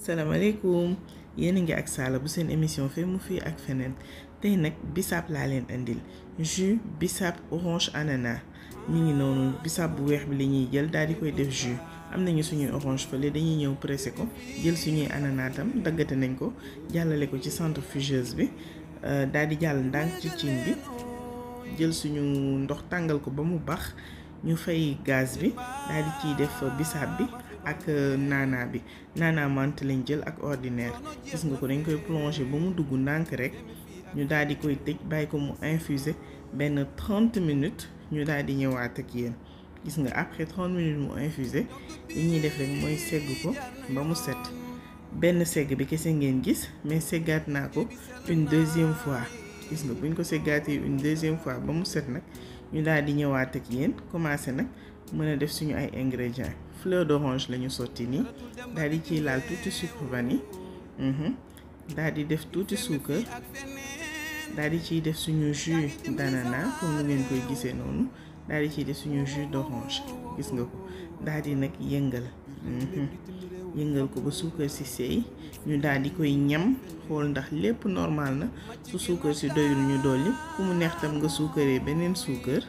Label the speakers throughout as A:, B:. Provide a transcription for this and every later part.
A: salaamaaleykum yéen a ngi ak Sala bu seen émission Fais mu fii ak feneen tey nag bissap laa leen andil jus bissap orange ananas mi ngi noonu bissap bu weex bi la ñuy jël daal di koy def jus am nañu suñuy orange fële dañuy ñëw pressé ko jël suñuy ananas tam daggate nañ ko jàllale ko ci centrifugeuse bi daal di jàll ndànk ci cin bi jël suñu ndox tàngal ko ba mu bax ñu fay gaz bi daal di ciy def bissap bi ak nana bi nana menthe lañ jël ak ordinaire gis nga ko dañ koy plonger ba mu dugg ndànk rek ñu daal di koy tëj bàyyi ko mu infuser benn 30 minutes ñu daal di ñëwaat ak yéen gis nga après 30 minutes mu infuser li ñuy def rek mooy segg ko ba mu set benn segg bi kese ngeen gis mais seggaat naa ko une deuxième fois gis nga buñ ko seggaatee une deuxième fois ba mu set nag ñu daal di ñëwaat ak yéen commencé nag mën a def suñu ay ingrédients fleur d'orange la ñu sotti nii daal di ciy laal tuuti sucre vanille daal di def tuuti suukar daal di ciy def suñu jus d'ananas comme ni ngeen koy gisee noonu daal di ciy def suñu jus d'orange gis nga ko daal di nag yëngal yëngal ko ba suukar si seey ñu daal di koy ñam xool ndax lépp normal na su suukar si doyul ñu dolli ku mu neex tam nga suukaree beneen suukar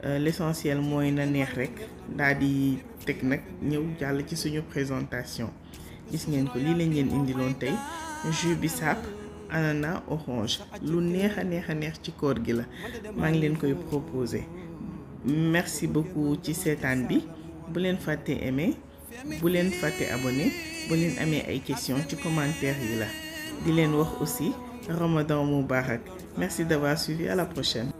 A: l'essentiel mooy na neex rek daal di teg nag ñëw jàll ci suñu présentation gis ngeen ko lii lañ leen indiloon tey jus bissap ananas orange lu neex a neex ci koor gi la maa ngi leen koy proposer merci beaucoup ci seetaan bi bu leen fàtte aimer bu leen fàtte abonné bu leen amee ay questions ci commentaire yi la di leen wax aussi Ramadan Moubarak merci d'avoir suivi à la prochaine.